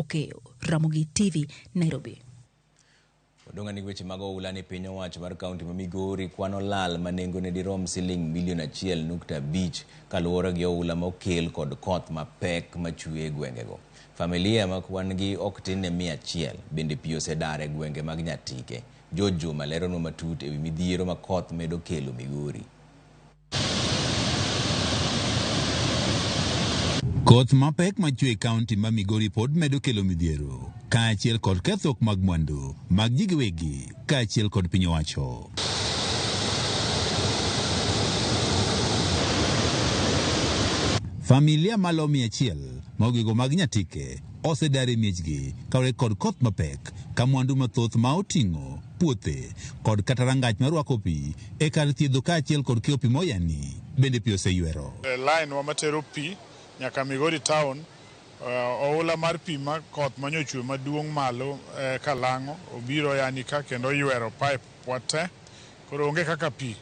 Okeyo, Ramogi TV, Nairobi. Odong'a ni weche mag oula ni piny owacho mar kaunti ma Migori kwano lal ma nengone dirom siling milion 1.5 kaluwore gi oula mokel kod koth mapek machwe e gwengego. Familia ma kwan gi ok tin ne 100 bende pi osedar e gwenge mag Nyatike. George Juma leronwa matut ewi midhiero ma koth medo kelo Migori. Koth mapek machwe e kaunti ma Migori pod medo kelo midhiero kaachiel kod kethruok mag mwandu mag ji giwegi kaachiel kod piny owacho. Familia malo 100 ma ogego mag Nyatike osedar e miechgi kaluwore kod koth mapek ka mwandu mathoth ma oting'o puothe kod kata rangach marwako pi e kar thiedho kaachiel kod keyo pi moyani bende pi oseywero. Line wa matero pi nyaka Migori town, oula mar pi ma koth manyochwe maduong' malo kalang'o obiro yani ka kendo oywero pipe wa te. Koro onge kaka pi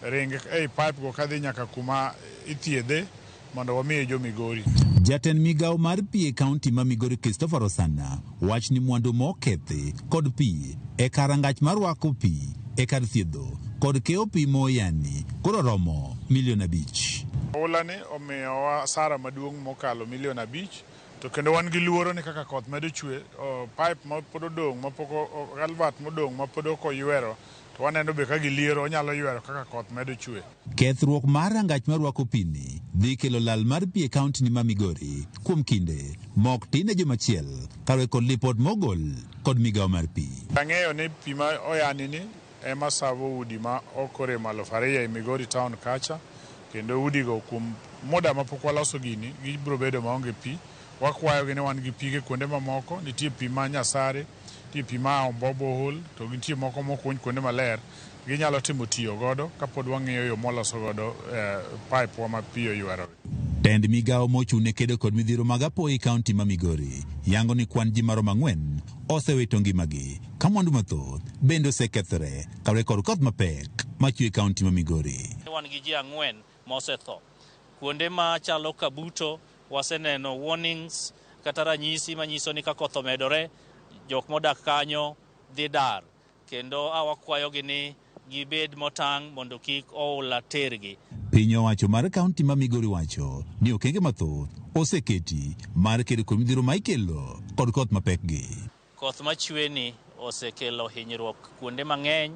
ring ei pipe go kadhi nyaka kuma ithiedhe mondo wamiye jo Migori. Jatend migawo mar pi e kaunti ma Migori Christopher Osana wach ni mwandu mokethi kod pi e kar rangach marwako pi e kar thiedho kod keyo pi moyani koro romo milion 5. Oula ni omiyowa hasara maduong' mokalo milion 5 to kendo wan gi luoro ni kaka koth medo chwe, pipe ma pod odong' mapok culvert modong' mapod ok oywero to waneno be ka giliero onyalo ywero kaka koth medo chwe. Kethruok mar rangach marwako pi ni dhi kelo lal mar pi e kaunti ni ma Migori kuom kinde mok tin ne juma achiel kaluwore kod lipot mogol kod migawo mar pi. Ang'eyo ni pi ma oyani ni ema savo udi ma ok oremo 2000 e Migori town kacha, kendo udigo kuom muda mapok waloso gini gibiro bedo maonge pi. Wakwayogi ni wan gi pige kuonde mamoko, nitie pi ma Nyasare, nitie pi ma Ombo borehole, to nitie moko mokuny kuonde maler. Ginyalo timo tiyo godo kapod wang'iyo yo mwaloso godo pipe wa ma pi oywero. Tend migawo mochung' ne kedo kod midhiero mag apoya e kaunti ma Migori yango ni kwan ji maromo 4 osewito ngimagi ka mwandu mathoth bende osekethore kaluwore kod koth mapek machwe e kaunti ma Migori. Wan gi ji 4 mosetho. Kuonde machalo Kabuto waseneno warnings kata ranyisi manyiso ni ka koth omedore jok modak kanyo dhi dar, kendo wakwayogi ni gibed motang' mondo kik oula tergi. Piny owacho mar kaunti ma Migori wacho ni okenge mathoth oseketi mar kedo kod midhiero ma ikelo kod koth mapek gi. Koth machwe ni osekelo hinyruok kuonde mang'eny,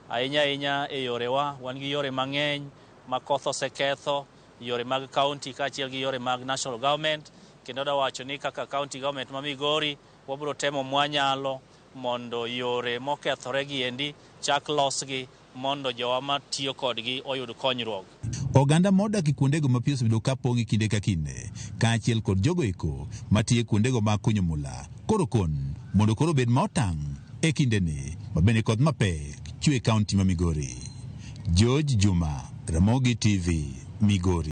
ahinya ahinya e yorewa. Wan gi yore mang'eny ma koth oseketho, yore mag kaunti kaachiel gi yore mag national government, kendo adwa wacho ni kaka county government ma Migori wabiro temo mwanyalo mondo yore mokethore gi endi chak losgi mondo jowa matiyo kodgi oyud konyruok. Oganda modak e kuondego ma pi osebedo ka pong' e kinde ka kinde kaachiel kod jogo eko matiyo e kuondego mag kunyo mula koro kon mondo koro obed ma otang' e kindeni ma bende koth mapek chwe e kaunti ma Migori. George Juma, Ramogi TV, Migori.